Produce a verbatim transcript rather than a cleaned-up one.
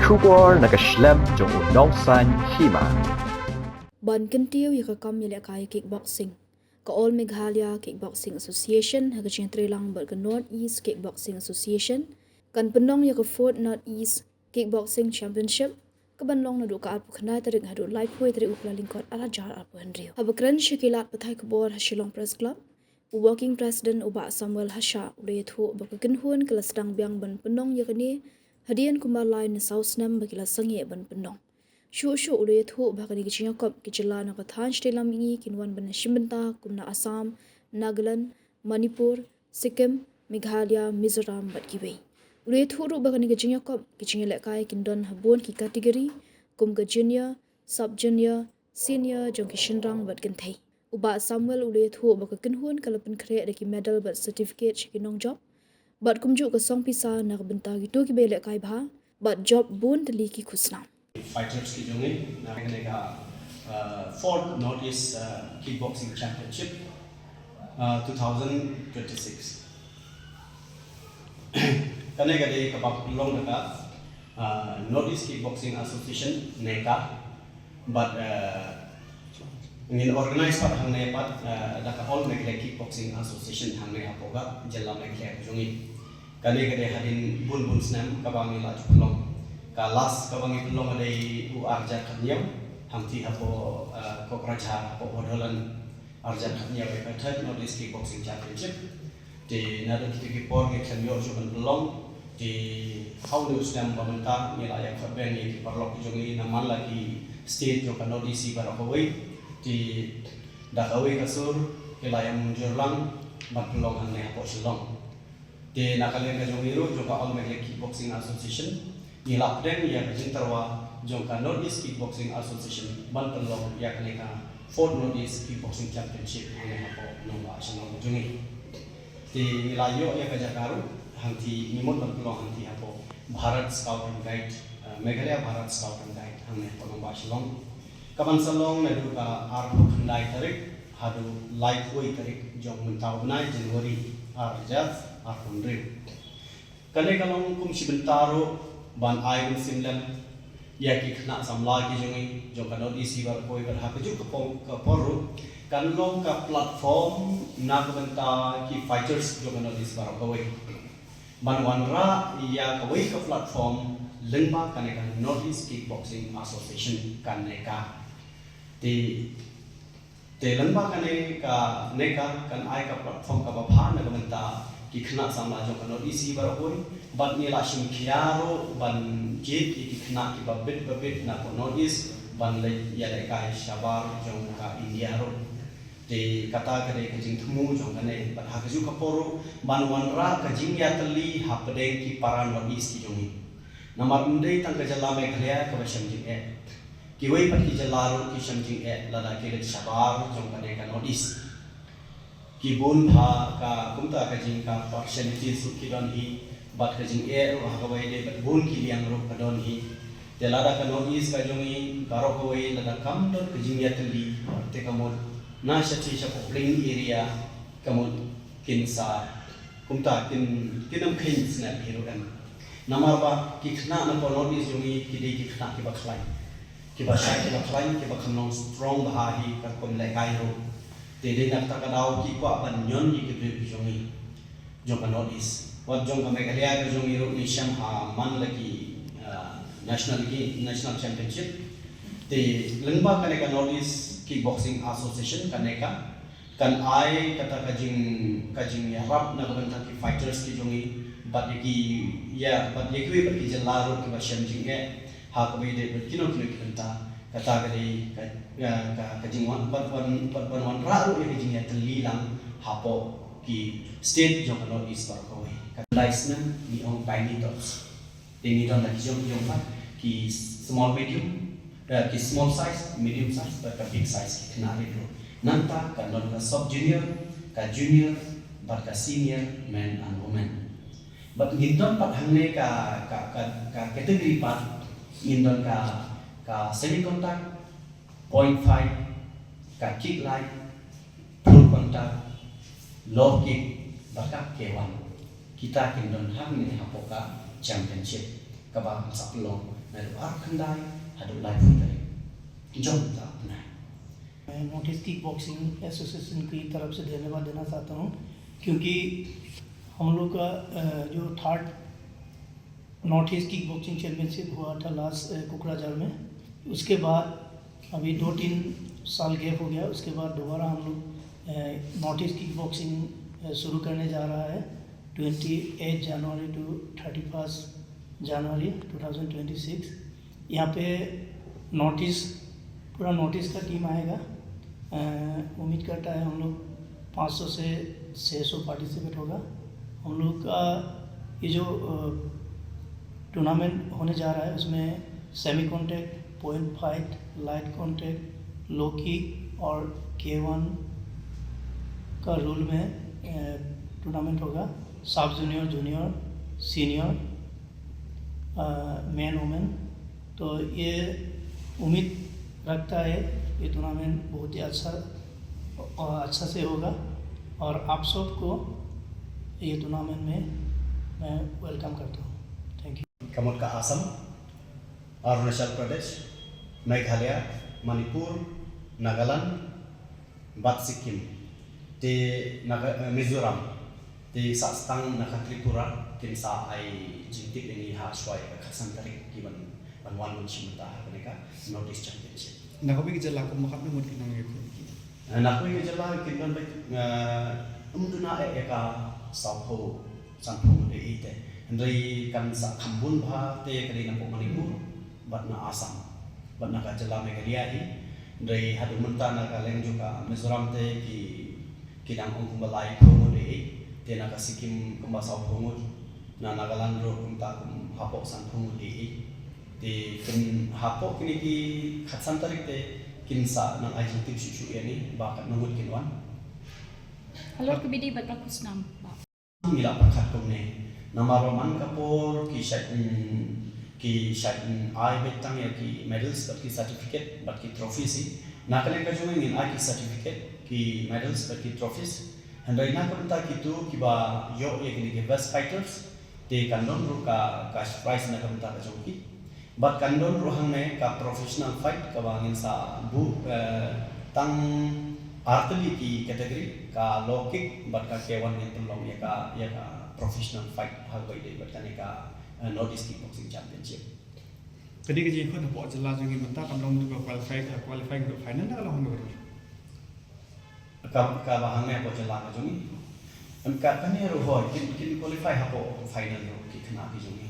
Khubor na ka shlem jong u nongsaiñ hima. Ban kyntiew ïa ka kam ïalehkai kickboxing, ka All Meghalaya Kickboxing Association ha ka jingïatreilang bad ka North East Kickboxing Association kan pynlong ïa ka fourth North East Kickboxing Championship, ka ban long naduh ka arphew khyndai tarik haduh laiphew tarik u Kyllalyngkot arhajar arphew hynriew. Haba kren sha ki lad pathai khubor ha Shillong Press Club, u Working President u Bah Samuel Hashah u la ïathuh ba ka kynhun ka la sdang biang ban pynlong ïa kane hadien kumba lai ne saw snem ba ki la sangeh ban pynlong. Shuh shuh u la ïathuh ba ha kane ka jingïakop ki jylla na ka thaiñ shatei lam mihngi kin wan ban shim bynta kum na Assam, Nagaland, Manipur, Sikkim, Meghalaya, Mizoram bad kiwei. U la ïathuh ruh ba ha kane ka jingïakop ki jingïalehkai kin don ha bun ki category kum ka junior, sub junior, senior jong ki shynrang bad kynthei. U Bah Samuel u la ïathuh ba ka kynhun ka la pynkhreh da ki medal bad certificate sha ki nongjop bad kumjuh ka song pisa na ka bynta kito kiba ïalehkai bha bad jop bun tylli ki khusnam. Fighters ki jong ngi na kane ka, uh, fourth North East, uh, Kickboxing Championship, uh, two thousand twenty-six. Kane ka dei kaba pynlong da ka, uh, North East Kickboxing Association, NECA, bad, uh, ngin organize pat hangne pat, uh, da ka All Meghalaya Kickboxing Association hangne hapoh ka jylla Meghalaya ka jong ngi. Kane ka dei hadien bun bun snem kaba ngi la ju pynlong. Ka last kaba ngi pynlong ka dei u arhajar khathynñiew, hangtei hapoh, uh, Kokrajhar hapoh Bodoland, arhajar khathynñiew ïa ka third North East Kickboxing Championship. Te naduh kito ki por ngi khlem ïoh shuh ban pynlong. Te ha une u snem ba mynta ngi la ïa khot beng ïa ki paralok ki jong ngi na man la ki state jong ka North East baroh kawei. Te da kawei ka sur ki la ïa mynjur lang ban pynlong hangne hapoh Shillong. Te na ka liang ka jong ngi ruh jong ka All Meghalaya Kickboxing Association, ngi la pdiang ïa ka jingtyrwa jong ka North East Kickboxing Association ban pynlong ïa kane ka fourth North East Kickboxing Championship hangne hapoh nongbah Shillong jong ngi. Te ngi la ïoh ïa ka jaka ruh hangtei, ngi mut ban pynlong hangtei hapoh Bharat Scout and Guide, eh, Meghalaya Bharat Scout and Guide hangne hapoh nongbah Shillong. Ka ban sa long naduh ka arphew khyndai tarik haduh laiphew tarik jong mynta u bnai January arhajar arphew hynriew. Kane ka long kum shi bynta ruh ban ai mynsiem lem ïa ki khynnah samla ki jong ngi jong ka North East baroh kawei, bad ha kajuh ka por, ka por ruh kan long ka platform na ka bynta ki fighters jong ka North East baroh kawei ban wanrah ïa kawei ka platform lyngba kane ka North East Kickboxing Association, kane ka. Te Te lyngba kane ka NECA kan ai ka platform kaba bha na ka bynta ki khynnah samla jong ka North East baroh kawei, bad ngi la shim khia ruh ban jied ïa ki khynnah kiba bit ba bit na ka North East ban leit ïalehkai shabar jong ka India ruh. Te kata ka dei ka jingthmu jong kane, bad ha kajuh ka por ruh ban wanrah ka jingïatylli hapdeng ki para North East ki jong ngi. Namar ym dei tang ka jylla Meghalaya kaba shem jingeh. Kiwei pat ki jylla ruh ki shem jingeh lada ki leit shabar jong kane ka North East. Ki bun bha ka, kumta ka jing, ka partialities ruh ki don hi, bad ka jingeh ruh ha kawei de, bad bun ki liang ruh ka don hi. Te lada ka North East ka jong ngi baroh kawei lada kam don ka jingïatylli, te ka mut na shatei shapoh plain area ka mut kin sa, kumta kin, kin ym kheiñ snem hi ruh em. Namar ba ki khynnah na ka North East jong ngi ki dei ki khynnah kiba khlaiñ, kiba shai, kiba khlaiñ, kiba kham long strong bha hi ka kum lehkai ruh. Te dei na kata ka daw ki kwah ban ñion ïa ki briew ki jong ngi jong ka North East. Wat jong ka Meghalaya ka jong ngi ruh ngi shem ha man la ki, ah, national ki, national championship. Te lyngba kane ka North East Kickboxing Association, kane ka kan ai kata ka jing, ka jingïarap na ka bynta ki fighters ki jong ngi, bad ïa ki, ïa, bad ïa kiwei pat ki jylla ruh kiba shem jingeh ha kaba ïadei bad kino kino ki bynta. Kata ka dei ka, ka, ka, ka jingwan, bad wan, bad ban wanrah ruh ïa ka jingïatylli lang hapoh ki state jong ka North East baroh kawei. Ka lai snem ngi ong tiny tots. Te ngi don la ki jong, jong pat ki small, medium, eh, ki small size, medium size, bad ka big size, ki khynnah rit ruh. Nangta kan don ka sub junior, ka junior, bad ka senior men and women. Bad ngin don pat hangne ka, ka, ka, ka category pat, ngin don ka, ka semi contact, point fight, ka kick light, full contact, low kick, bad ka K one. Kita kin don hangne hapoh ka championship. Kaba sa pynlong naduh arphew khyndai haduh laiphew tarik jong u bnai. मैं north east kick boxing association की तरफ से धन्यवाद देना चाहता हूँ, क्योंकि हम लोग का जो third north east kick boxing championship हुआ था लास्ट कोकराझार में, उसके बाद अभी दो तीन साल गैप हो गया। उसके बाद दोबारा हम लोग नॉर्थ ईस्ट किक बॉक्सिंग शुरू करने जा रहा है ट्वेंटी एट जनवरी टू थर्टी फर्स्ट जनवरी टू थाउजेंड ट्वेंटी सिक्स। यहाँ पे नॉर्थ ईस्ट, पूरा नॉर्थ ईस्ट का टीम आएगा। उम्मीद करता है हम लोग पाँच सौ से छः सौ पार्टिसिपेट होगा। हम लोग का ये जो टूर्नामेंट होने जा रहा है, उसमें semi contact, point fight, light contact, low kick और के वन का रूल में टूर्नामेंट होगा। Sub junior, junior, senior, men, women. तो ये उम्मीद रखता है ये टूर्नामेंट बहुत ही अच्छा, अच्छा से होगा और आप सबको ये टूर्नामेंट में मैं वेलकम करता हूँ। Thank you. Ka mut ka Assam, Arunachal Pradesh, Meghalaya, Manipur, Nagaland, bad Sikkim. Te Naga, Mizoram. Te sa tang na ka Tripura kin sa ai jingtip ïa ngi ha shuwa ïa ka khatsan tarik ki ban, ban wan ban shim bynta ha kane ka North East Championship. Na kawei ka jylla kumba katno ngut ki nongïakhun ki? Na kawei ka jylla kin don ba, um duna ïa ka sawphew sanphew ngut ei te. Hynrei kan sa kham bun bha te ka dei na pok Manipur bad na Assam bad na ka jylla Meghalaya hi. Hynrei haduh mynta na ka liang jong ka Mizoram te ki ki dang ong kumba laiphew ngut ei, te na ka Sikkim kumba sawphew ngut, na Nagaland ruh kumta kum hapoh sanphew ngut ei. Te kin hapoh kine ki khatsan tarik te kin sa nang ai jingtip shuh shuh ïa ngi ba katno ngut kin wan. Halor ka bidi bad ka khusnam. Ngi la pyrkhat kumne. Namar ba man ka por ki shait, mm, ki shait, mm, ai beit tang ïa ki medals bad ki certificate bad ki trophies hi. Na ka liang ka jong ngi ngin ai ki certificate, ki medals bad ki trophies. Hynrei na ka bynta kito kiba ïoh ïa kine ki best fighters, te kan don ruh ka cash prize na ka bynta ka jong ki. Bad kan don ruh hangne ka professional fight kaba ngin sa buh, eh, tang ar tylli ki category, ka low kick bad ka K one ngin pynlong ïa ka, ïa ka professional fight ha kaba ïadei bad kane ka, eh, North East Kickboxing Championship. Kane ka jingkhot hapoh jylla jong ngi mynta kam long ka qualify, ka qualify ka final da ka long hangne ruh. Ka, kaba hangne hapoh jylla ka jong ngi. Em, ka, kane ruh hooid, kin, kin qualify hapoh final ruh ki khynnah ki jong ngi.